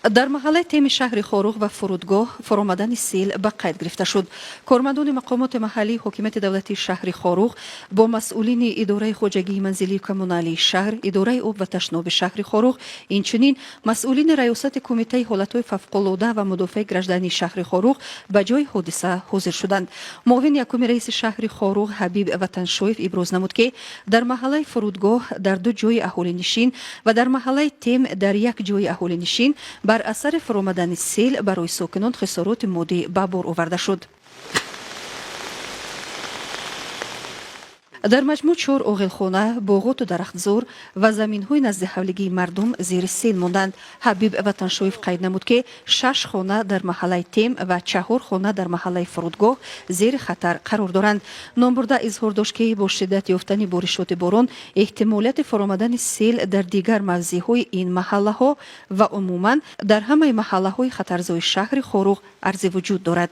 Дар маҳаллаи Теми шаҳри Хоруғ ва Фурудгоҳ фуромадани сел ба қайд гирифта шуд. Кормандони мақомоти маҳаллии ҳокимияти давлатии шаҳри Хоруғ бо масъулини идораи хоҷагии манзилию коммуналии шаҳр, идораи об ва ташноби шаҳри Хоруғ, инчунин масъулини раёсати кумитаи ҳолатҳои фавқулода ва мудофиаи граждании шаҳри Хоруғ ба ҷои ҳодиса ҳозир шуданд. Муовини якуми раиси шаҳри Хоруғ Ҳабиб Ватаншоев иброз намуд, ки дар маҳаллаи Фурудгоҳ дар ду ҷои аҳолинишин ва дар маҳаллаи Тем дар як ҷои аҳолинишин бар асари фуромадани сел барои сокинон хисороти моддӣ ба бор оварда шуд. Дар маҷмӯъ чор оғилхона, боғоту дарахтзор ва заминҳои назди ҳавлигии мардум зери сел монданд. Ҳабиб Ватаншоев қайд намуд, ки шаш хона дар маҳаллаи Тем ва чаҳор хона дар маҳаллаи Фурудгоҳ зери хатар қарор доранд. Номбурда изҳор дошт, ки бо шиддат ёфтани боришоти борон эҳтимолияти фуромадани сел дар дигар мавзеъҳои ин маҳаллаҳо ва умуман дар ҳамаи маҳаллаҳои хатарзои шаҳри Хоруғ арзи вуҷуд дорад.